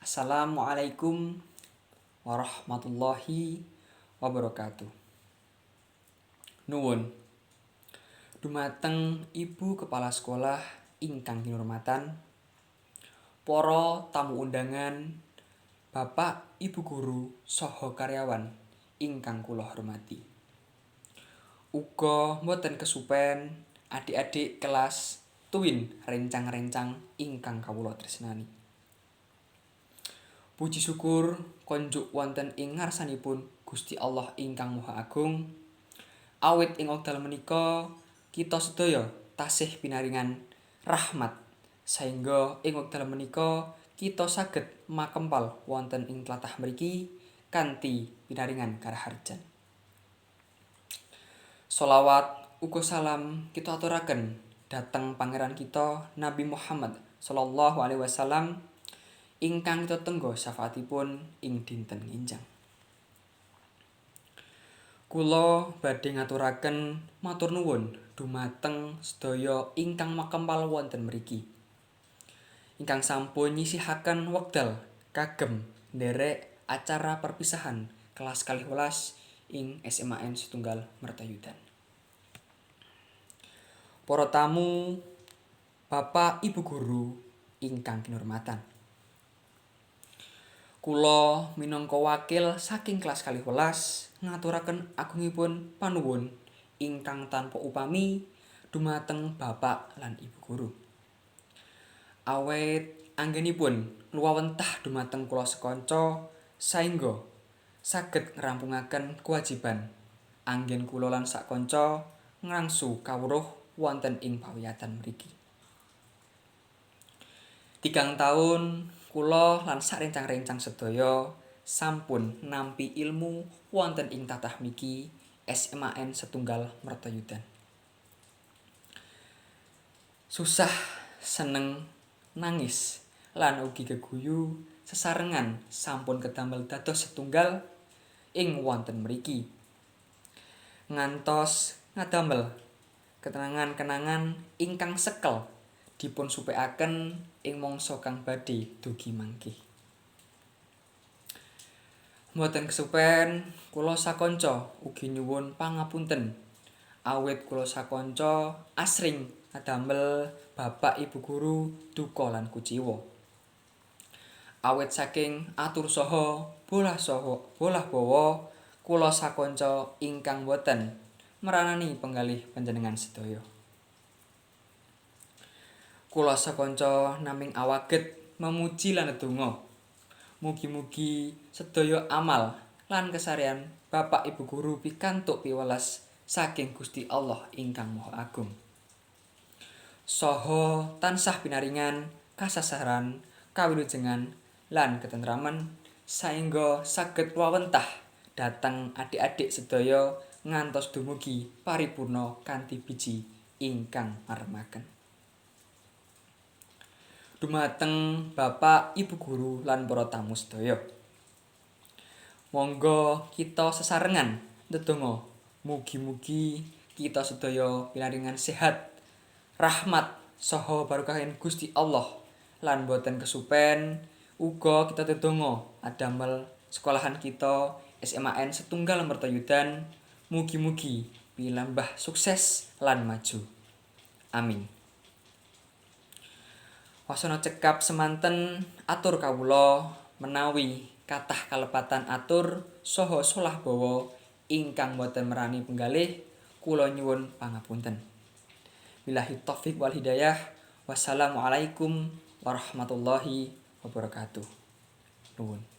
Assalamualaikum warahmatullahi wabarakatuh. Nuwun dumateng Ibu Kepala Sekolah ingkang kinurmatan, para tamu undangan, Bapak Ibu guru saha karyawan ingkang kula hormati. Uga mboten kesupen adik-adik kelas tuwin rencang-rencang ingkang kawula tresnani. Puji syukur konjuk wonten ing ngarsanipun Gusti Allah ingkang Maha Agung. Awit ing wekdal menika kita sedaya tasih pinaringan rahmat saengga ing wekdal menika kita saged makempal wonten ing tlatah mriki kanthi pinaringan karaharjan. Sholawat uga salam kita aturaken dhateng pangeran kita Nabi Muhammad sallallahu alaihi wasallam ingkang kita tenggo syafaatipun ing dinten nginjang. Kula badhe ngaturaken matur nuwun dumateng sedaya ingkang makempal wonten mriki. Ingkang sampun nyisihaken wekdal kagem nderek acara perpisahan kelas 12 ing SMAN Setunggal Mertoyudan. Para tamu, Bapak Ibu guru ingkang kinurmatan. Kula minangka wakil saking kelas 12 ngaturaken agungipun panuwun ingkang tanpa upami dumateng Bapak lan Ibu guru. Awit anggenipun ngluwawentah dumateng kula sekanca saengga saged ngrampungaken kewajiban anggen kula lan sakanca ngrangsu kawruh wonten ing pawiyatan mriki. 3 taun kula lan sarencang-rencang sedaya sampun nampi ilmu wonten ing tatah miki SMAN Setunggal Mertoyudan. Susah seneng nangis lan ugi geguyu sesarengan sampun kedamel dados setunggal ing wonten mriki. Ngantos ngadamel kenangan-kenangan ingkang sekel dipun supekaken ing mangsa kang badhe dugi mangke. Mboten kesupen kula sakanca ugi nyuwun pangapunten awit kula sakanca asring ngadamel Bapak Ibu guru duka lan kuciwa. Awit saking atur saha bolah bawa kula sakanca ingkang boten meranani penggalih panjenengan sedaya. Kula sakanca naming awaget memuji lan ndedonga. Mugi-mugi sedaya amal lan kesarean Bapak Ibu guru pikantuk piweles saking Gusti Allah ingkang Maha Agung. Saha tansah pinaringan kasasaran, kawilujengan lan ketentraman saengga saged wawentah dhateng adik-adik sedaya ngantos dumugi paripurna kanthi biji ingkang maremaken. Dumateng Bapak Ibu guru lan para tamu sedaya. Monggo kita sesarengan ndedonga mugi-mugi kita sedaya pinaringan sehat, rahmat saha barokahing Gusti Allah lan boten kesupen uga kita ndedonga adamel sekolahan kita SMAN Setunggal Mertoyudan mugi-mugi pilambah sukses lan maju. Amin. Wasana cekap semanten atur kawula menawi kathah kalepatan atur saha solah bawa ingkang boten merani penggalih kula nyuwun pangapunten. Billahi taufik wal hidayah. Wassalamualaikum warahmatullahi wabarakatuh. Nuwun.